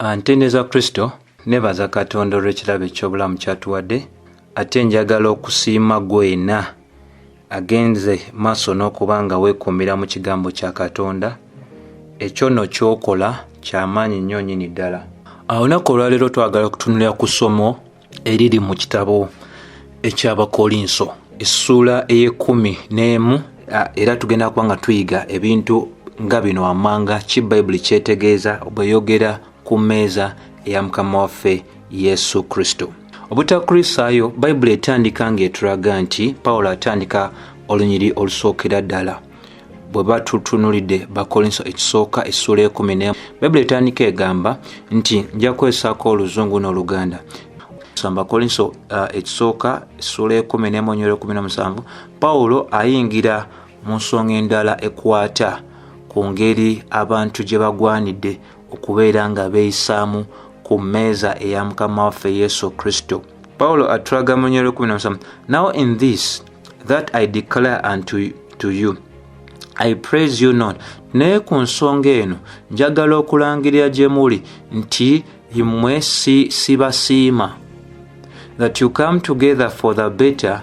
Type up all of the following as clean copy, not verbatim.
Ntendereza Kristo, nebaza Katonda olw'ekirabo eky'obulamu ky'atuwadde, ate njagala okusiima ggwe yenna agenze maaso n'okuba nga weekuumira mu kigambo kya Katonda. Ekyo nno ky'okola kyamaanyi nnyo nnyini ddala. Olunaku olwaleero twagala okutunulira ku ssomo eriri mu kitabo eky'Abakolinso essuula ey'ekkumi n'emu, era tugenda kuba nga tuyiga ebintu nga bino wammanga ki Bayibuli kyetegeeza bw'eyogera ku mmeeza eya Mukama waffe Yesu Kristo. Obutakristaayo, Bayibuli etandika ng'etulaga nti Pawulo atandika olunyiri olusookera ddala bwe batutunulidde Bakolinso ekisooka essuula ekumi n'emu. Bayibuli etandika egamba nti nja kwesaako oluzungu n'Oluganda. Bakolinso ekisooka essuula 11 onyera 17, Pawulo ayingira mu nsonga endala ekwata ku ngeri abantu gye bagwanidde okubeera nga beeyisaamu ku mmeeza eya Mukama waffe Yesu Kristo. Pawulo atulaga mu nyero 17, "Now in this that I declare unto to you, I praise you not." Naye ku nsonga eno njagala okulangirira gye muli nti mmwe si sibasiima. "That you come together for the better,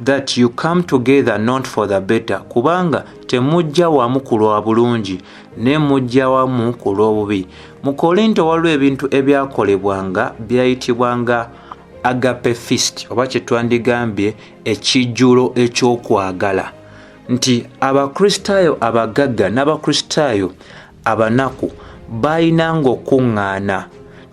that you come together not for the better," kubanga temujja wamu ku lwa bulungi, ne mujja wamu ku lw'obubi. Mu Kolinto waliwo ebintu ebyakolebwanga byayitibwanga agape feast, oba kye twandigambye ekijjulo ekyokwagala, nti Abakristaayo abagagga n'Abakristaayo abanaku bayinanga okuŋŋaana.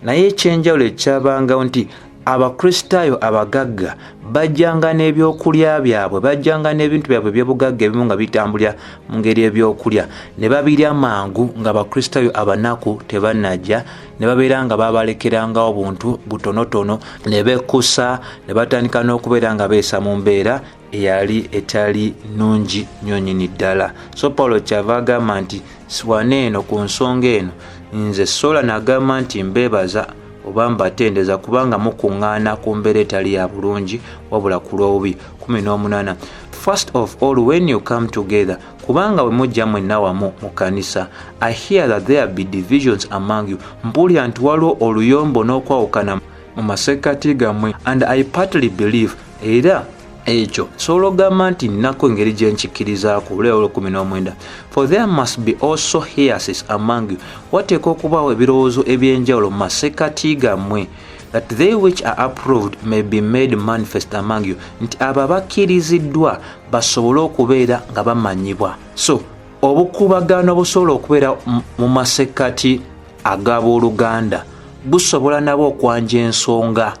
Naye ekyenjawulo ekyabangawo nti Abakristaayo abagagga bajjanga n'ebyokulya byabwe, bajjanga n'ebintu byabwe ebyobugagga ebimu nga bitambulira mu ngeri ebyokulya, ne babirya mangu nga Abakristaayo abanaku tebannajja, ne babeera nga babalekerangawo buntu butonotono, ne bekkusa, ne batandika n'okubeera nga beesa mu mbeera eyali etali nnungi nnyo nnyini ddala. So Pawulo kyava agamba nti wana eno ku nsonga eno nze sola nagamba nti mbeebaza oba mbatendeza, kubanga mukuŋŋaana ku mbeera etali ya bulungi wabula ku lw'obubi. 18, "First of all, when you come together," kubanga bwe mujja mwenna wamu mu kanisa, "I hear that there be divisions among you," mpulira nti waliwo oluyombo n'okwawukana mu masekkati gammwe. "And I partly believe," era ekyo sobola okugamba nti nnako engeri gye nkikkirizaako. Olwewolo 19, "For there must be also heresies among you," wateeka okubaawo ebirowoozo ebyenjawulo mu masekkati gammwe, "that they which are approved may be made manifest among you," nti abo abakkiriziddwa basobole okubeera nga bamanyibwa. So obukubagano busobola okubeera mu masekkati ag'abooluganda, busobola nabo okwanja ensonga.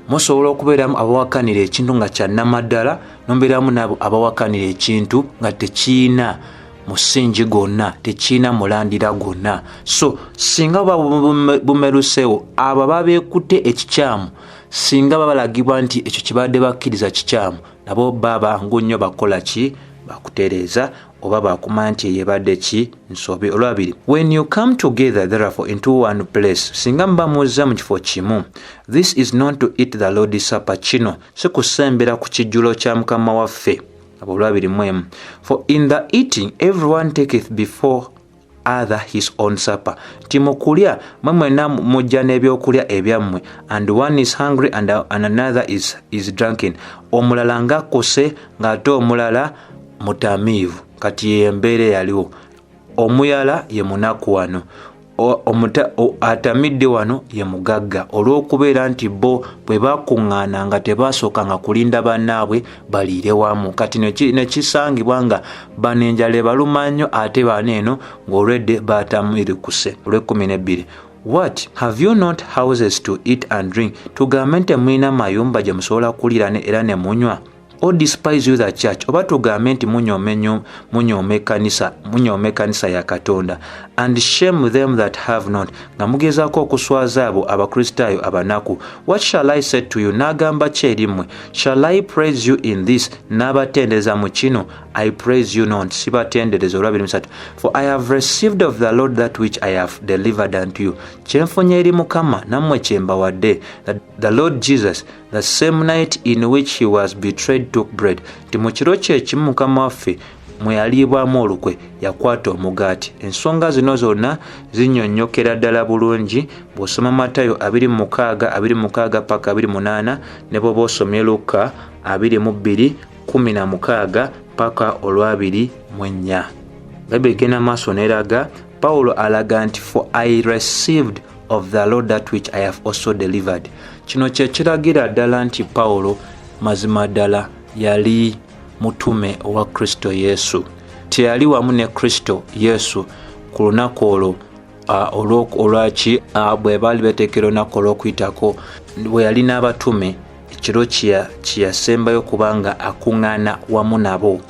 Musobola okubeeramu abawakanira ekintu nga kyannamaddala, nomubeeramu nabo abawakanira ekintu nga tekiina musingi gwonna, tekiina mulandira gwonna. So singa buba bumerusewo, abo babeekutte ekikyamu, singa babalagibwa nti ekyo kibadde bakkiriza kikyamu, nabo babangu nnyo bakola ki? Bakutereeza oba bakumanya nti eyebadde ki nsobi. Olwabiri, "When you come together therefore into one place," singa muba muzza mu kifo kimu, "this is not to eat the Lord's supper," kino si kusembera ku kijjulo kya Mukama waffe. Abo olwabiri mwemu, "For in the eating everyone taketh before other his own supper," nti mu kulya mwe mwenna mujja n'ebyokulya ebyammwe, "and one is hungry and another is drunken," omulala ng'akkuse ng'ate omulala mutamiivu. Kati ye embeera eyaliwo, omuyala ye munaku wano, atamidde wano ye mugagga, olw'okubeera nti bo bwe bakuŋŋaana nga tebasookanga kulinda bannaabwe baliire wamu. Kati ne kisangibwa nga bano enjala ebaluma nnyo, ate bano eno ng'olwedde batamirikuse. Olw'ekumi n'ebbiri, "What, have you not houses to eat and drink?" Tugambe nti temulina mayumba gye musobola kuliira era ne munywa? "Or despise you the church?" Oba tugambe nti munyooma ekkanisa, munyooma ekkanisa ya Katonda? "And shame them that have not," nga mugezaako okuswaza abo Abakristaayo abanaku. "What shall I say to you?" N'agamba ki eri mmwe? "Shall I praise you in this?" N'abatendereza mu kino? "I praise you not," sibatendereza. Olwabiri musatu, "For I have received of the Lord that which I have delivered unto you," kyenfunye eri Mukama nammwe kyembawadde, "that the Lord Jesus, the same night in which he was betrayed, took bread," nti mu kiro kye kimu Mukama waffe mwe yaliibwamu olukwe yakwata omugaati. Ensonga zino zonna zinnyonnyokera ddala bulungi bw'osoma Matayo 26 26 paka 28, ne bw'oba osomye Luka 22 16 paka olwabiri mu ennya. Bayibuli egenda maaso n'eraga, Pawulo alaga nti, "For I received of the Lord that which I have also delivered." Kino kye kiragira ddala nti Pawulo mazima ddala yali mutume owa Kristo Yesu. Teyali wamu ne Kristo Yesu ku lunaku olwo olwaki bwe baali beteekera olunaku olw'okuyitako, bwe yali n'abatume ekiro kyeyasembayo kubanga akuŋŋaana wamu nabo.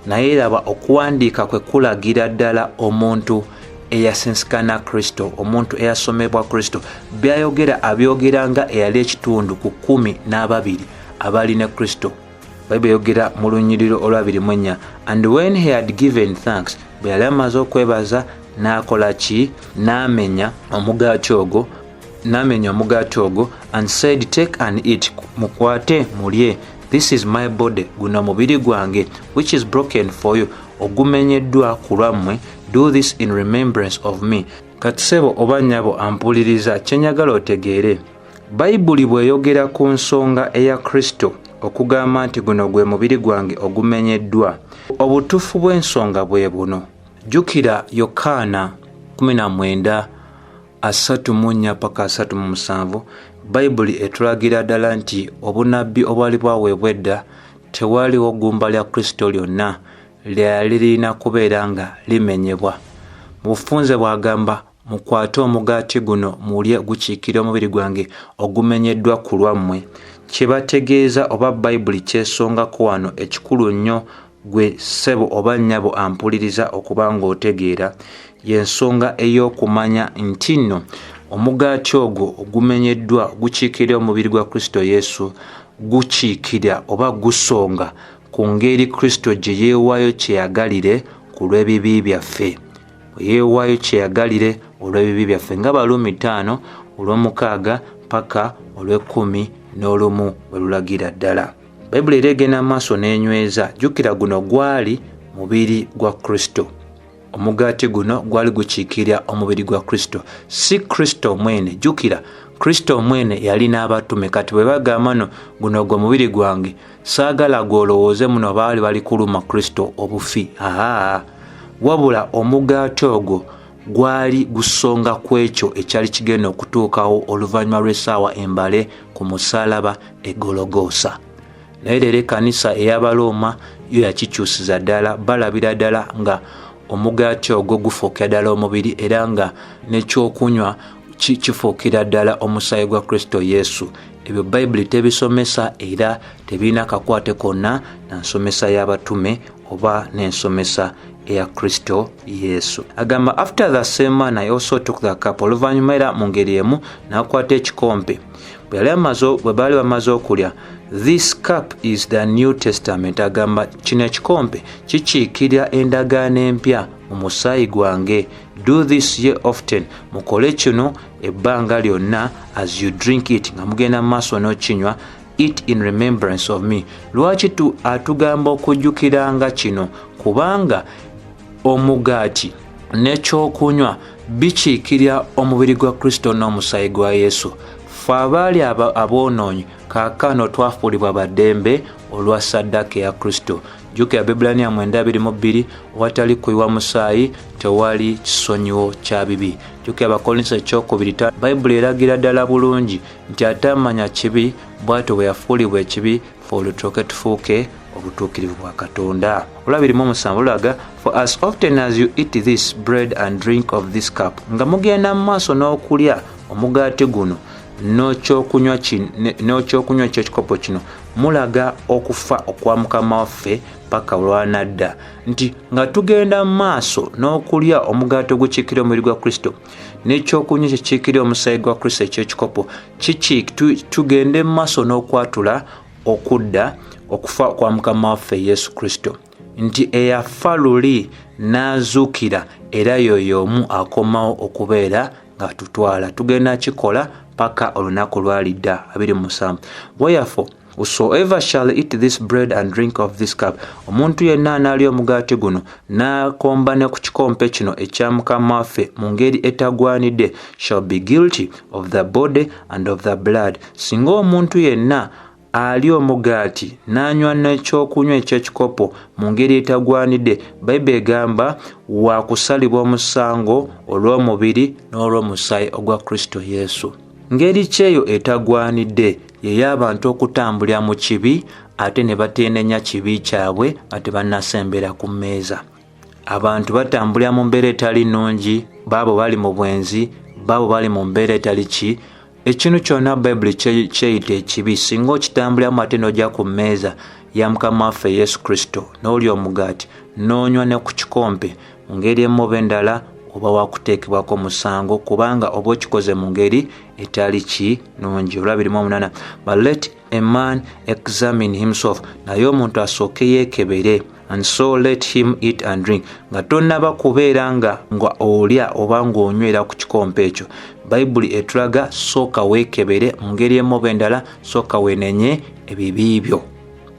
Naye raba, okuwandiika kwe kulagira ddala omuntu eyasinsikana Kristo, omuntu eyasomebwa Kristo. Byayogera abyogera nga eyali ekitundu ku 12 abali ne Kristo. Bayibuli eyogera mu lunyiriro olwabiri mu ennya, "And when he had given thanks," bwe yali amaze okwebaza, n'akola ki? N'amenya omugaati ogwo, n'amenya omugaati ogwo, "and said, Take and eat," mukwate mulye, "this is my body," guno mubiri gwange, "which is broken for you," ogumenyeddwa ku lwammwe, "do this in remembrance of me." Kati sebo oba nnyabo ampuliriza, kyenjagala otegeere, Bayibuli bw'eyogera ku nsonga eya Kristo okugamba nti guno gwe mubiri gwange ogumenyeddwa, obutuufu bw'ensonga bwe buno. Jjukira Yokaana 19 34 paka 37, Bayibuli etulagira ddala nti obunabbi obwali bwaweebwa edda, tewaliwo ggumba lya Kristo lyonna lyali lirina kubeera nga limenyebwa. Mu bufunze bw'agamba, "Mukwate omugaati guno mulye, gukiikira omubiri gwange ogumenyeddwa ku lwammwe." Kyebategeeza oba Bayibuli kyesongako wano ekikulu nnyo, gwe ssebo oba nnyabo ampuliriza, okuba ng'otegeera, y'ensonga ey'okumanya nti nno omugaati ogwo ogumenyeddwa gukiikirira omubiri gwa Kristo Yesu, gukiikira oba gusonga ku ngeri Kristo gye yeewaayo kyeyagalire ku lw'ebibi byaffe, yeewaayo kyeyagalire olw'ebibi byaffe, nga Baluumi 5 olw'omukaaga paka olw'e11 bwe lulagira ddala. Bayibuli era egenda mu maaso n'enyweza. Jjukira, guno gwali mubiri gwa Kristo. Omugaati guno gwali gukiikirira omubiri gwa Kristo, si Kristo mwene. Jjukira, Kristo omwene yali n'abatume. Kati bwe bagamba no guno gwe mubiri gwange, saagala gw'olowooze muno baali bali kuluma Kristo obufi. Aa, wabula omugaati ogwo gwali gusonga ku ekyo ekyali kigenda okutuukawo oluvannyuma lw'essaawa embale ku musaalaba e Gologoosa. Naye leero ekkanisa ey'Abalooma yo yakikyusiza ddala, balabira ddala nga omugaati ogwo gufuukira ddala omubiri, era nga n'ekyokunywa kifuukira ddala omusaayi gwa Kristo Yesu. Ebyo Bayibuli tebisomesa, era tebirina kakwate konna na nsomesa y'abatume oba n'ensomesa eya Kristo Yesu. Agamba, "After the same manner he also took the cup," oluvannyuma era mu ngeri emu n'akwata ekikompe bwe yali amaze, bwe baali bamaze okulya, "This cup is the New Testament," agamba kino ekikompe kikiikirira endagaano empya mu musaayi gwange, "Do this ye often," mukole kino ebbanga lyonna, "as you drink it," nga mugenda mu maaso n'okinywa, "it in remembrance of me." Lwaki atugamba okujjukiranga kino? Kubanga omugaati n'ekyokunywa bikiikirira omubiri gwa Kristo n'omusaayi gwa Yesu. Fe abaali aboonoonyi, kaakano twafuulibwa baddembe olwa saddaaka eya Kristo. Jjukira Abaebbulaniya 9:22, owatali kuyiwa musaayi tewali kisonyiwo kya bibi. Jjukira Abakolinso ekyokubiri, Bayibuli eragira ddala bulungi nti atamanya kibi bw'atyo bwe yafuulibwa ekibi, fe olwo tulyoke tufuuke obutuukirivu bwa Katonda. Olwabiri mu omusanvu lulaga, "For as often as you eat this bread and drink of this cup," nga mugenda mu maaso n'okulya omugaati guno n'ekyokunywa ky'ekikopo kino, mulaga okufa okwa Mukama waffe paka lwanadda. Nti nga tugenda mu maaso n'okulya omugaati ogukiikirira omubiri gwa Kristo n'ekyokunywa kyekiikirira omusaayi gwa Kristo ekyekikopo, tugende mu maaso n'okwatula okudda, okufa kwa Mukama waffe Yesu Kristo, nti eyafa luli n'azuukira era yoyo omu akomawo okubeera nga tutwala. Tugenda kikola paka olunaku lwalidda. 27, "Wherefore Whosoever shall eat this bread and drink of this cup, omuntu yenna anaalya omugaati guno n'akomba ne ku kikompe kino ekya Mukama waffe mu ngeri etagwanidde, shall be guilty of the body and of the blood. Singa omuntu yenna alya omugaati n'anywa n'ekyokunywa eky'ekikopo mu ngeri etagwanidde, Bayibuli egamba waakusalibwa omusango olw'omubiri n'olw'omusaayi ogwa Kristo Yesu. Ngeri ki eyo etagwanidde? Yey'abantu okutambulira mu kibi ate ne bateenenya kibi kyabwe nga tebannasembera ku mmeeza. Abantu batambulira mu mbeera etali nnungi, baabo bali mu bwenzi, baabo bali mu mbeera etali ki. Ekintu kyonna Bayibuli kyeyita ekibi, singa okitambuliramu ate n'ojja ku mmeeza ya Mukama waffe Yesu Kristo n'olya omugaati n'onywa ne ku kikompe, mu ngeri emu oba endala oba wakuteekebwako musango, kubanga oba okikoze mu ngeri etali ki nungi. Olwa 28, but let a man examine himself, naye omuntu asooke yeekebere, and so let him eat and drink. Nga tonnaba kubeera nga olya oba ng'onywera ku kikompe ekyo, Bayibuli etulaga sooka weekebere mu ngeri emu oba endala, sooka weenenye ebibi byo,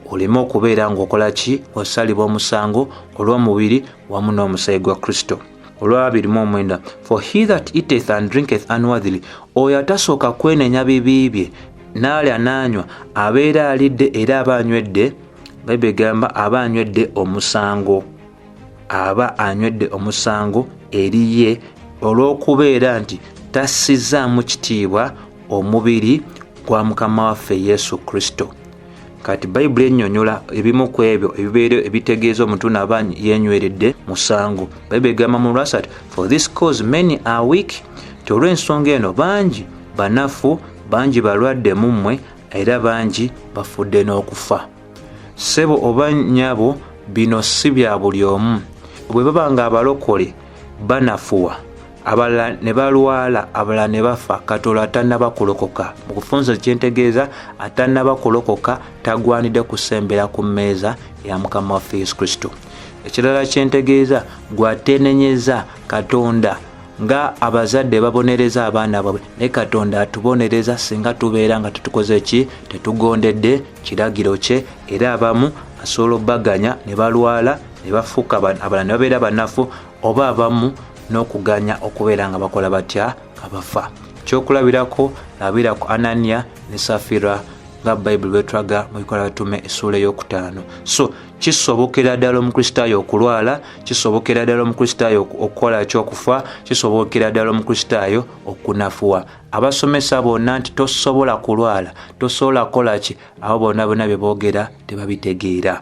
oleme okubeera ng'okola ki, osalibwa omusango olw'omubiri wamu n'omusaayi gwa Kristo. Olwa 29, for he that eateth and drinketh unworthily, oyo atasooka kwenenya bibi bye n'alya n'anywa, abeera alidde era aba anywedde, Bayibuli egamba aba anywedde omusango, aba anywedde omusango eri ye olw'okubeera nti tassizaamu kitiibwa omubiri gwa Mukama waffe Yesu Kristo. Kati Bayibuli ennyonnyola ebimu ku ebyo ebibeera ebitegeeza omuntu naaba yenyweredde musango. Bayibuli egamba mu 30, for this cause many are weak, nti olw'ensonga eno bangi banafu, bangi balwadde mu mmwe, era bangi bafudde n'okufa. Ssebo oba nnyabo, bino si bya buli omu. Bwe baba nga abalokole banafuwa, abalala ne balwala, abalala ne bafa, katoolo atannaba kulokoka, mu kufunza kyentegeeza atannaba kulokoka, tagwanidde kusembera ku mmeeza ya Mukama waffe Yesu Kristo. Ekirala kyentegeeza, gwatenenyeza Katonda, nga abazadde babonereza abaana baabwe, naye Katonda atubonereza singa tubeera nga tetukoze ki, tetugondedde kiragiro kye. Era abamu asobola obbaganya ne balwala ne bafuuka, abalala ne babeera banafu, oba abamu n'okuganya okubeera nga bakola batya, nga bafa. Kyokulabirako, labira ku Ananiya ne Safira, nga Bayibuli bwetulaga mu Bikola Batume essuula eyokutaano. So kisobokera ddala omukristaayo okulwala, kisobokera ddala omukristaayo okukola kyokufa, kisobokera ddala omukristaayo okunafuwa. Abasomesa bonna nti tosobola kulwala, tosobola kukola ki, abo bonna bonna bye boogera tebabitegeera.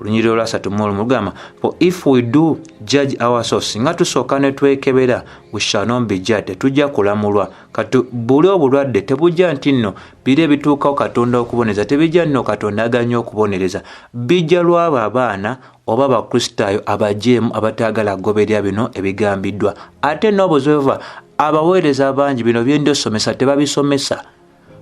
Olunyiriri olwa 31 lugamba, for if we do judge ourselves, singa tusooka ne twekebera, we shall not be judged, tetujja kulamulwa. Kati buli obulwadde tebujja nti nno biri ebituukawo Katonda okubonereza, tebijja nno Katonda aganya okubonereza, bijja lwabo abaana oba abakristaayo abajeemu abataagala kugoberera bino ebigambiddwa. Ate n'obuzibu, abaweereza bangi bino byendosomesa tebabisomesa.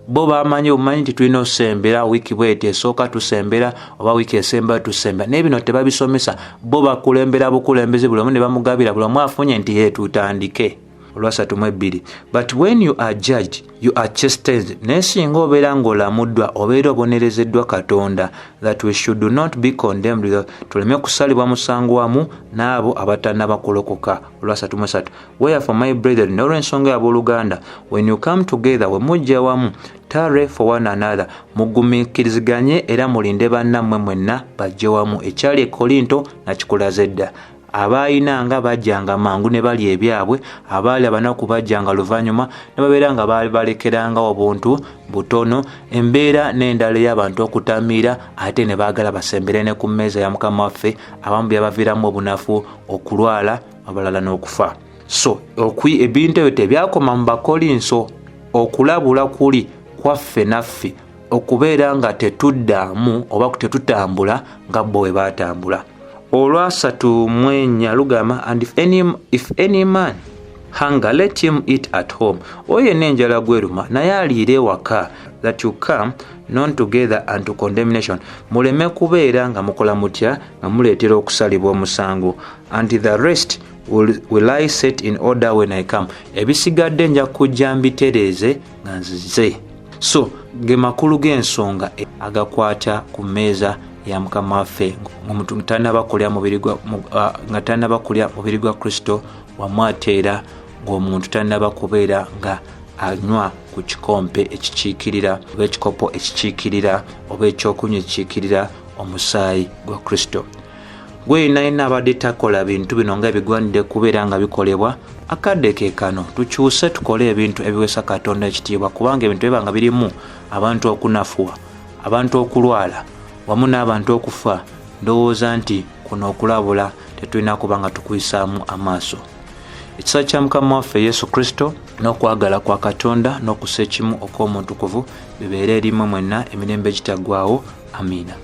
Bo bamanyi obumanyi nti tulina osembera wiiki bweti esooka tusembera, oba wiiki esembayo tusembera, naye bino tebabisomesa. Bo bakulembera bukulembeze, buli omu ne bamugabira, buli omu afunye nti ye tutandike. Olwa 32, but when you are judged, you are chastised, naye singa obeera ng'olamuddwa, obeera obonerezeddwa Katonda, that we should not be condemned, tuleme kusalibwa musango wamu n'abo abatannaba kulokoka. Olwa 33, wherefore, my brethren, n'olw'ensonga y'abooluganda, when you come together, we mujja wamu, tarry for one another, mugumiikiriziganye era mulinde bannammwe mwenna bajje wamu. Ekyali e Kolinto nakikulaze dda. Abaayinanga bajjanga mangu ne balya ebyabwe, abaali abanaku bajjanga luvannyuma ne babeera nga balekeranga obuntu butono. Embeera n'endala ey'abantu okutamiira ate ne baagala basembere ne ku mmeeza ya Mukama waffe, abamu byabaviiramu obunafu, okulwala, abalala n'okufa. So ebintu ebyo tebyakoma mu Bakolinso. Okulabula kuli kwaffe naffe okubeera nga tetuddaamu oba tetutambula nga bo bwe baatambula. Olwa 34 lugamba, and if any man hunger, let him eat at home, oyo yenna enjala gweruma naye aliire ewaka, that you come not together unto condemnation, muleme kubeera nga mukola mutya, nga muleetera okusalibwa omusango. And the rest will I set in order when I come, ebisigadde nja kujja mbitereeze nga nzize. So Ge makulu g'ensonga agakwata ku mmeeza ya Mukama waffe ng'omuntu tannaba kulya mubiri gwa nga tannaba kulya mubiri gwa Kristo, wamu ate era ng'omuntu tannaba kubeera nga anywa ku kikompe ekikiikirira oba ekikopo ekikiikirira oba ekyokunywa ekikiikirira omusaayi gwa Kristo. Gwe yenna yenna abadde takola bintu bino nga ebigwanidde kubeera nga bikolebwa, akadde ke kano tukyuse tukole ebintu ebiweesa Katonda ekitiibwa, kubanga ebintu biba nga birimu abantu okunafuwa, abantu okulwala wamu n'abantu okufa. Ndowooza nti kuno okulabula tetulina kuba nga tukuyisaamu amaaso. Ekisa kya Mukama waffe Yesu Kristo n'okwagala kwa Katonda n'okussa ekimu okw'Omutukuvu bibeere eri mmwe mwenna emirembe egitaggwaawo. Amiina.